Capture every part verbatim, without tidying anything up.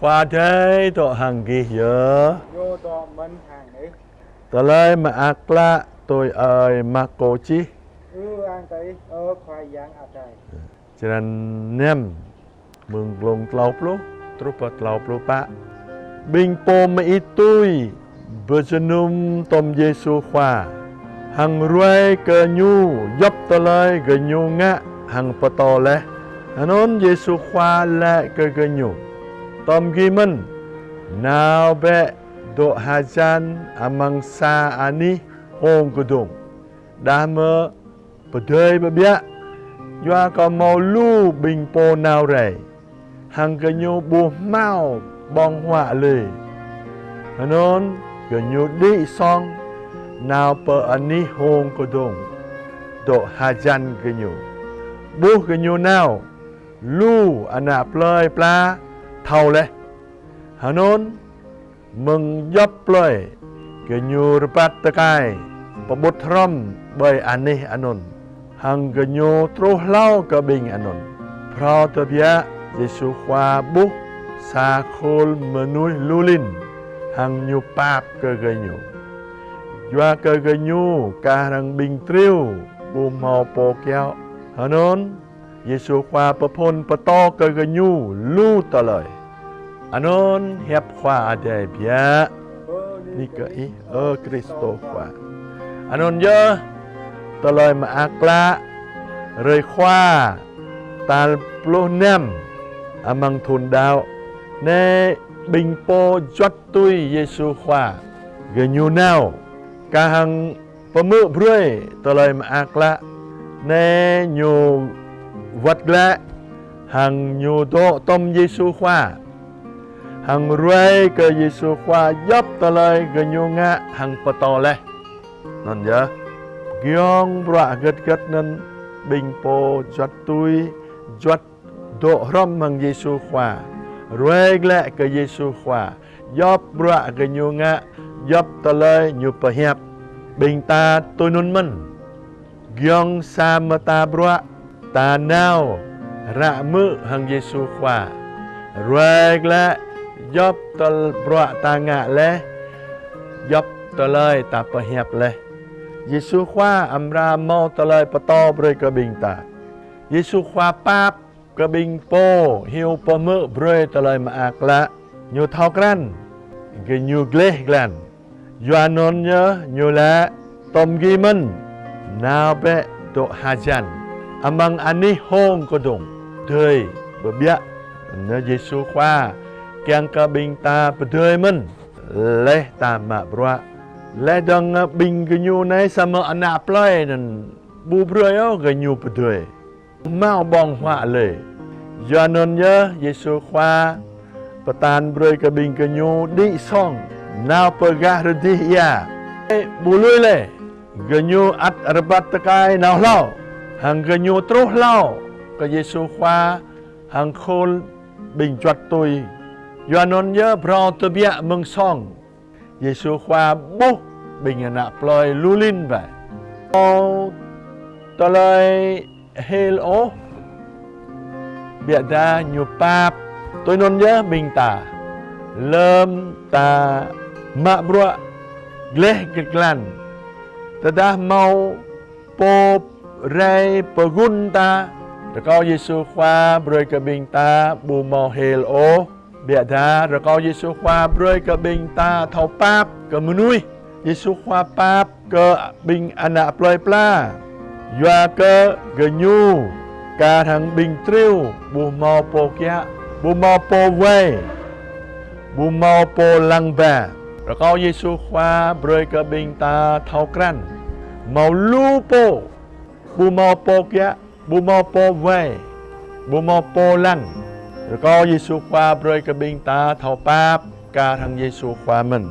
Khua Adai dŏ hăng gih yơh. Ñu dŏ mơ̆n hăng ih. Tơlơi Mơak Klă tui ơi Markô čih. Ư-ang kơ Ih, ơ Khua Yang Adai. Črăn năm, mơ̆ng glông klâo pluh truh pơ klâo pluh pă. Ƀing pô mơit tui pơjơnum tom Yêsu Khua, hăng ruai kơ Ñu djŏp tơlơi gơñu ngă hăng pơtô laih. Anŭn Yêsu Khua laĭ kơ gơñu: Tom gih mơ̆n, nao bĕ dŏ hơjăn amăng sa anih hông kơdông, đah mơ̆ pơdơi ƀơƀiă, yua kơ hmâo lu ƀing pô nao rai, hăng gơñu ƀu hmâo ƀơ̆ng huă lơi. Anŭn gơñu đĭ song nao pơ anih hông kơdông, dŏ hơjăn gơñu. Ƀuh gơñu nao, lu ană plơi pla thâo laih. Anŭn mơ̆ng djŏp plơi, gơñu rơbat tơkai pơƀut hrŏm ƀơi anih anŭn, hăng gơñu truh hlâo kơ ƀing anŭn. Phrâo tơbiă, Yêsu Khua ƀuh sa khul mơnuih lu lin, hăng Ñu pap kơ gơñu, yua kơ gơñu kah hăng ƀing triu ƀu hmâo pô kiaŏ. Anŭn Yêsu Khua pơphun pơtô kơ gơñu lu tơlơi. Anŭn hiăp Khua Adai biă. Bơni kơ Ih, ơ Krist Khua. Anŭn yơh Tơlơi Mơak Klă hrơi Khua tal pluh năm amăng thun đăo. Anai ƀing pô juăt tui Yêsu Khua, gơñu nao kah hăng pơhmư̆ brơi Tơlơi Mơak Klă. Anai ñu wơ̆t glaĭ hăng ñu dŏ tom Yêsu Khua, hăng ruai kơ Yêsu Khua djŏp tơlơi gơñu ngă hăng pơtô laih. Anŭn yơh, giŏng bruă hơget hơget anŭn ƀing pô juăt tui, juăt dŏ hrŏm hăng Yêsu Khua, ruai glaĭ kơ Yêsu Khua djŏp bruă gơñu ngă, djŏp tơlơi Ñu pơhiăp. Ƀing ta tui anŭn mơ̆n. Giŏng sa mơta bruă, ta nao ră hmư̆ hăng Yêsu Khua, ruai glaĭ djŏp tơl bruă ta ngă laih, djŏp tơlơi ta pơhiăp laih. Yêsu Khua amra hmâo tơlơi pơtô brơi kơ ƀing ta. Yêsu Khua pap kơ ƀing pô hyu pơhmư̆ brơi Tơlơi Mơak Klă. Ñu thâo krăn gơñu gleh glan. Yua anŭn yơh Ñu laĭ: Tom gih mơ̆n, nao bĕ dŏ hơjăn amăng anih hông kơdông, pơdơi ƀơƀiă. Anŭn Yêsu Khua kiăng kơ ƀing ta pơdơi mơ̆n, laih ta mă bruă. Laih dơ̆ng ƀing gơñu anai samơ̆ ană plơi anŭn ƀu brơi ôh gơñu pơdơi, hmâo ƀơ̆ng huă lơi. Yua anŭn yơh Yêsu Khua pơtă brơi kơ ƀing gơñu đĭ song nao pơ gah rơdih ia. Ƀu lui lơi, gơñu ăt rơbat tơkai nao hlâo, hăng gơñu truh hlâo kơ Yêsu Khua hăng khul ƀing juăt tui. Yua anŭn yơh phrâo tơbiă mơ̆ng song, Yêsu Khua ƀuh ƀing ană plơi lu lin wai, hmâo tơlơi hil ôh, biă dah Ñu pap. Tui anŭn yơh ƀing ta, lơ̆m ta mă bruă gleh glan, tơdah hmâo pô rai pơgun ta, rơkâo Yêsu Khua brơi kơ ƀing ta ƀu hmâo hil ôh. Biă dah rơkâo Yêsu Khua brơi kơ ƀing ta thâo pap kơ mơnuih. Yêsu Khua pap kơ ƀing ană plơi pla, yua kơ gơñu kah hăng ƀing triu ƀu hmâo pô kiă, ƀu hmâo pô wai, ƀu hmâo pô lăng ba. Rơkâo Yêsu Khua brơi kơ ƀing ta thâo krăn hmâo lu pô ƀu hmâo pô kiă, ƀu hmâo pô wai, ƀu hmâo pô lăng. Rơkâo Yêsu Khua brơi kơ ƀing ta thâo pap kar hăng Yêsu Khua mơ̆n.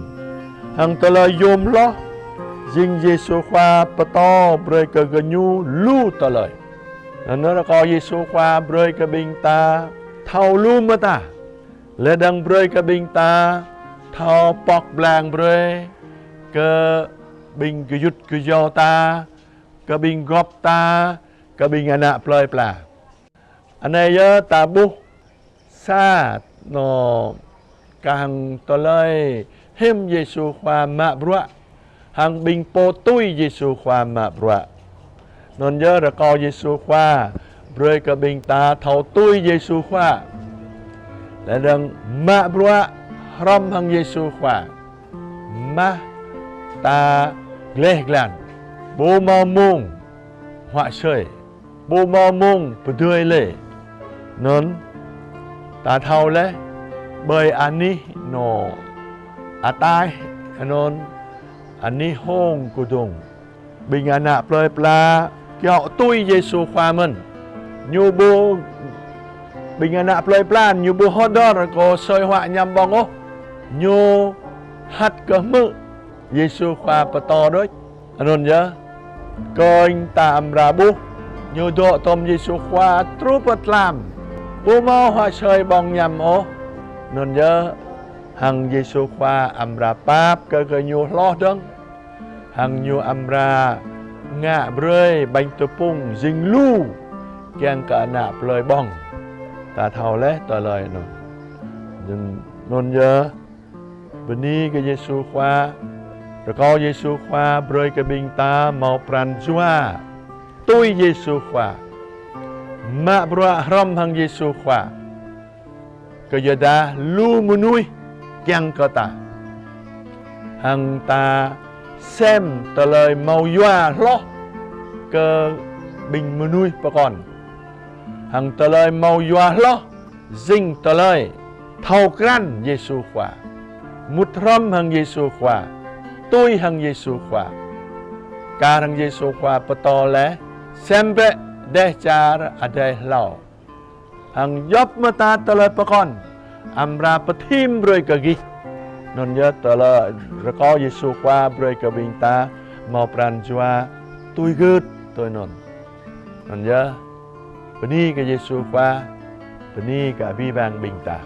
Hăng tơlơi yôm hloh, jing Yêsu Khua pơtô brơi kơ gơñu lu tơlơi. Anŭn rơkâo Yêsu Khua brơi kơ ƀing ta thâo lu mơta. Lĕ dơ̆ng brơi kơ ƀing ta thâo pŏk blang brơi kơ ƀing gơyut gơyâo ta, kơ ƀing gŏp ta, kơ ƀing ană plơi pla. Anai yơh ta ƀuh sa, nô, Kah hăng tơlơi hiư̆m Yêsu Khua mă bruă, hăng ƀing pô tui Yêsu Khua mă bruă. Anŭn yơh rơkâo Yêsu Khua brơi kơ ƀing ta thâo tui Yêsu Khua. Laih dơ̆ng mă bruă hrŏm hăng Yêsu Khua. Mah ta gleh glan. Ƀu hmâo mông huă asơi. Ƀu hmâo mông pơdơi lĕ. Anŭn ta thâo laih ƀơi anih nô ataih anŭn anih hông kơdông. Ƀing ană plơi pla kiaŏ tui Yêsu Khua mơ̆n. Ñu ƀu, ƀing ană plơi pla ñu ƀu hơdơr kơ asơi huă añăm ƀơ̆ng ôh. Ñu hăt kơ hmư̆ Yêsu Khua pơtô đôč. Anŭn yơh, kơnh ta amra ƀuh, ñu dŏ tŏm Yêsu Khua truh pơ tlam. Ƀu hmâo huă asơi ƀơ̆ng añăm ôh. Anŭn yơh, hăng Yêsu Khua amra pap kơ gơñu hloh dơ̆ng. Hăng ñu amra ngă brơi ƀañ tơpŭng jing lu kiăng kơ ană plơi ƀơ̆ng. Ta thâo laih tơlơi anŭn. Anŭn yơh, bơni kơ Yêsu Khua, rơkâo Yêsu Khua brơi kơ ƀing ta hmâo pran jua tui Yêsu Khua, mă bruă hrŏm hăng Yêsu Khua. Kơ yua dah lu mơnuih kiăng kơ ta. Hăng ta sem tơlơi hmâo yua hloh kơ ƀing mơnuih pơkŏn. Hăng tơlơi hmâo yua hloh jing tơlơi thâo krăn Yêsu Khua, mŭt hrŏm hăng Yêsu Khua, tui hăng Yêsu Khua. Kar hăng Yêsu Khua pơtô laih, sem bĕ dêh čar adai hlâo. Hăng djŏp mơta tơlơi pơkŏn amra pơthim brơi kơ gih. Anŭn yơh tơlơi rơkâo Yêsu Khua brơi kơ ƀing ta hmâo pran jua tui gưt tui anŭn. Anŭn yơh, bơni kơ Yêsu Khua, bơni kơ abih bang ƀing ta.